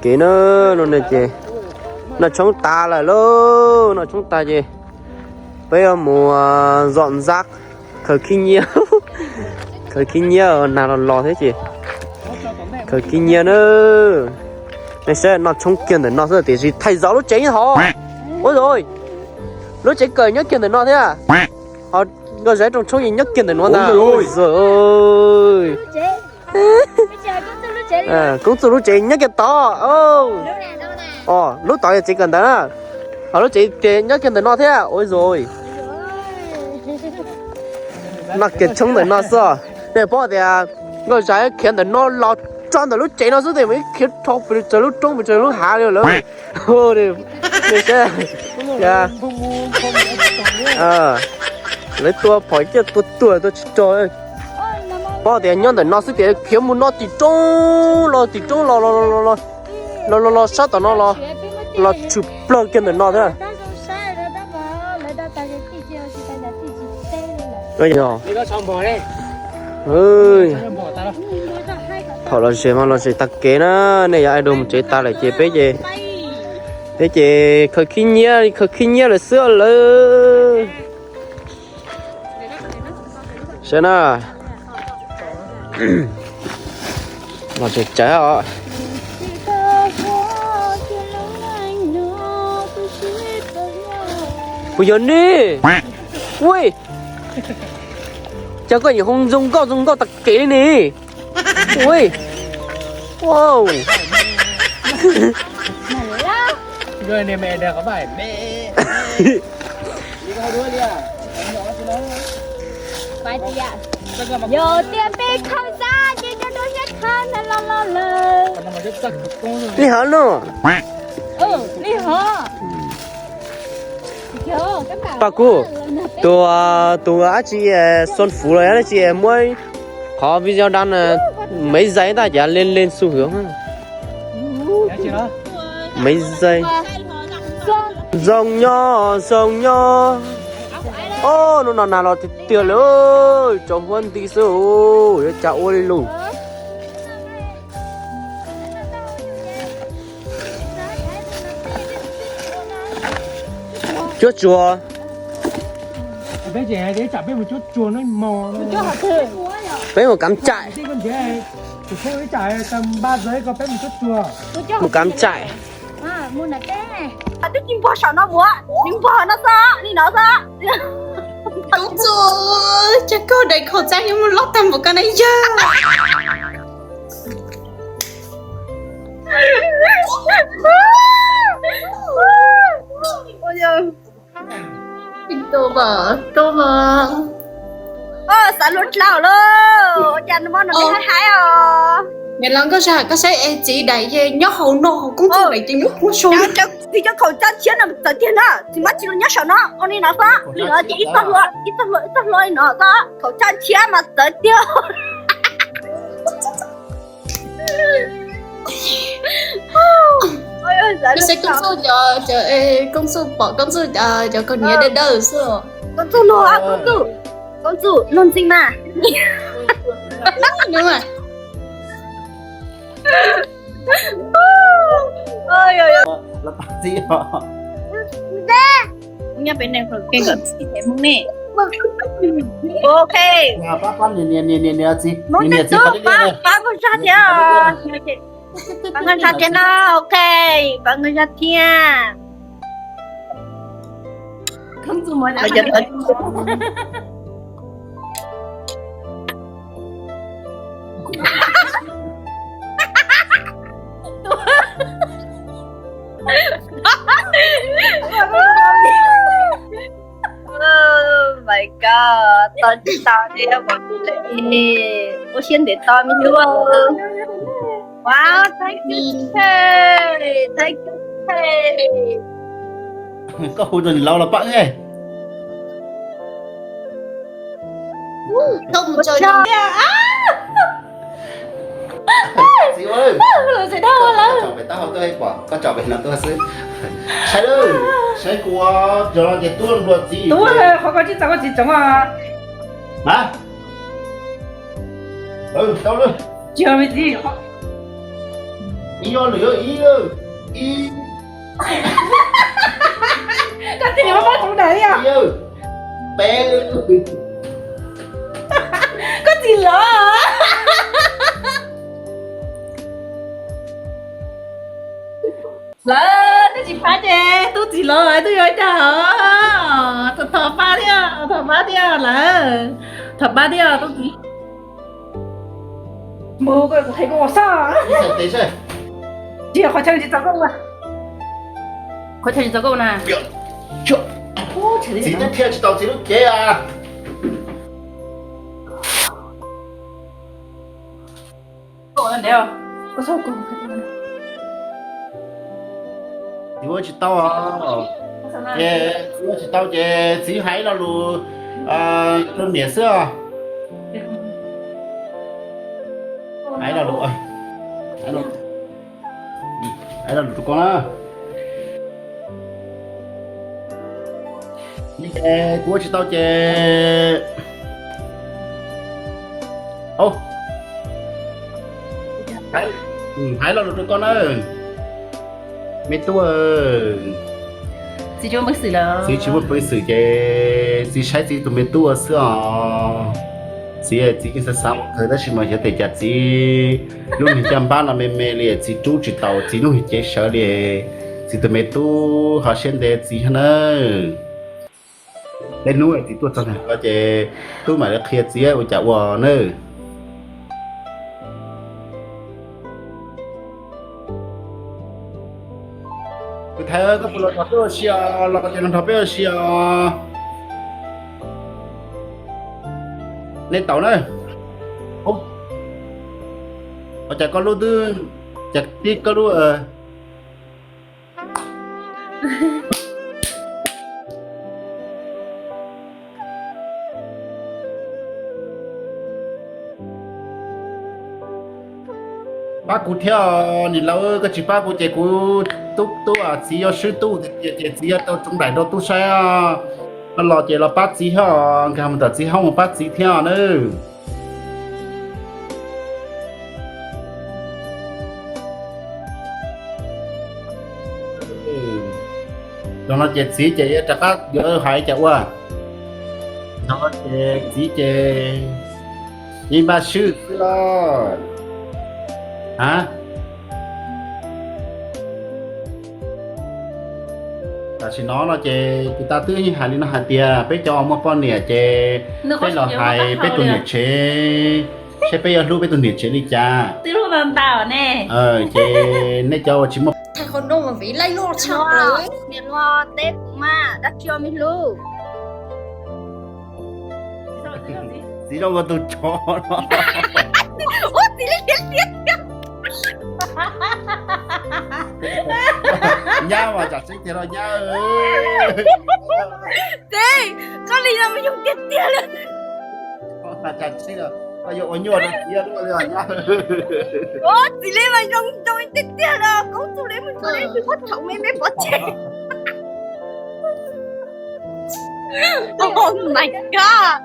Kev na, no ces noj tshoob tas lawm lauj, noj tshoob tas ces peb yuav mus zom ntxab, khaws khib nyiab, khaws khib nyiab, nag los los thiab ces khaws khib nyiab na. Nej saib noj tshoob kiag ntawm no xwb tiam sis thaij zov lub tsev hov. Ua zoo, lub tsev kawm nyob kiag ntawm no thiab. Ho nkauj zais rooj tshoob nyob kiag ntawm no ntag. Koob txuj lub tsev nyob kiag tod. Lub tod yog tsev kawm ntawv na. Ho lub tsev tias nyob kiag ntawm no thiab. Ua zoo, noj kiag tshoob ntawm no xwb. Nej paub tias nkauj zais khiav ntawm no los txog ntawm lub tsev no xwb tes mus ib khiav rho pes tsawg lub roob pes tsawg lub hav li lawm. Lawv tua phom ciaj tua tuag tua tsis rog. Paub tias nyob ntawm no xwb tias khiav mus no tim roob los tim roob los los los los sab tom no los los tshwm plawg kiag ntawm no thiab. Thaum los zes mas los zes tag kev na, nej yog ib tug mus tsev tas lawm ces peb ces, peb ces khaws khib nyiab, khaws khib nyiab lawm xwb lawm. Saib na, los tsev tsawv os. Kuv yog nej. Ui, cas koj yuav hu zoo nkauj zoo nkauj tag kev li ne? Ui, wow. Yog tias peb khaws txaj ces cov dua thiab khaws ntawd los los lawm. Li hov no. Li hov. Paj Kub, tus, tus dab tsi, Xuân Phú los dab tsi muab qhov video đăng, mấy giây ta chả lên lên xu hướng. Mấy giây. Zoo nyob, zoo nyob. Ub, hnub no nag los tiag tiag li, tsaus huab nti xwb, yuav cas ua li lus. Cuab tsuag. Peb mus cắm trại. Mus cắm trại. Twb tsis npog saum no mus, nws npog no xwb, li no xwb. Koob Txuj, cas koj daim khẩu trang yuav mus loj tag npaum ko na yawg. Tuaj mas, tuaj mas. Xav luag dlawb lauj, ua cas nws muab nws haib haib os. Niam laus Nkauj Zaj, koj saib es txiv daim nyob hauv no, Koob Txuj daim ces nyob puag saum. Txiv cov khẩu trang tshiab no txawv tiag na, txiv muab tsis los nyob saum no, ua li no xwb, li no ces ib txoj hlua, ib txoj hlua, ib txoj hlua li no xwb, khẩu trang tshiab mas txawv tiag. Koj saib Koob Txuj cov, cov, Koob Txuj pom Koob Txuj cov, cov kaus hniav dawb dawb xwb. Koob Txuj luag, Koob Txuj, Koob Txuj luag ntxim mas. Ok. Pab Nkauj Zaj thiab, ok, pab Nkauj Zaj thiab. Oh my god, tau tsis tau li, ua siab ntev tau me tub. Wow, thank you, thank you. Koj hu rau niam laus los pab wb. Txiv ua, koj tsom pem taub hau tuaj pom koj tsom pem no tuaj xwb. Saib lawm, saib kuv cov ces tub nplua txiv. Tub, qhov koj tsis txaus koj txiv tsoov. Mas, tau lawm. Tsis yog me txiv. Ib ob lwm, ib, ib. Koj tig niam pab pab rau daim li os. Peb. Koj txiv lov. Lawv twb tsis pab ces tub txiv lov twb yuav ib tag os. Thov pab thiab, thov pab thiab lawm. Thov pab thiab tub txiv. Mus, kuv qhia koj ua xwb. Tsis yog qhov chaw tsis txaus koj ua. Qhov chaw tsis txaus koj ua na. Txiv twb qhia tsis tau txiv lub cev a. Txiv ua tsis tau, ces txiv ua tsis tau ces txiv hais lo lus rau niam xwb os. Hais lo lus, hais lo lus rau koj na. Kuv ua tsis tau ces hais lo lus rau koj na, me tub. Txiv tsis muaj peev xwm lawm. Txiv tsis muaj peev xwm ces txiv saib txiv tus me tub ua xwb os. Txiv, txiv yeej xav xav ua kawg tab sis mas xyov tias cas txiv lub niag caj npab no me me li txiv rub tsis tau txiv lub niag cev sawv li. Txiv tus me tub ho siab ntev txiv thiab nawb. Tej hnub txiv tuaj txog nram ko ces tub mam li qhia txiv ua cas ua nawb. Tus thaiv, koj puas los nrog peb ua si os? Los ces los nrog peb ua si os. Nej tau na. Ua cas koj lub twb, cas tib koj lub Pab kuv thiab os niam laus, koj tsis pab kuv ces kuv tub tub txiv yuav swb tub tiag tiag ces txiv yuav tau tsoov daim rau tub saib os. Koj los ces los pab txiv thiab os, nkag mus tom txiv hoob mus pab txiv thiab nawb. Zaum no ces txiv ces yuav rov qab yuav hais cas ua. Zaum no ces txiv ces yeej npaj swb xwb los. A, tam sim no no ces kuv tab twb yeej hais li no hais tias peb cov muaj poj niam ces peb los hais peb tus niam tsev, seb peb yuav hlub peb tus niam tsev li cas. Ces nej cov uas tsis muaj, niam hluas teb kuv mas dab tsi me hlub. Txiv zoo ua tus tsov no. Ua txiv li tiag tiag. Nyab mas tsam tseeb tiag los nyab. Txiv, koj li no mas zoo tiag tiag li. Tsam tseeb, koj yuav ua nyuaj rau txiv li nyab. Ua txiv li mas zoo zoo tiag tiag li, koj txuj li mus txog li twb muab thaum me me pov tseg. Oh my god.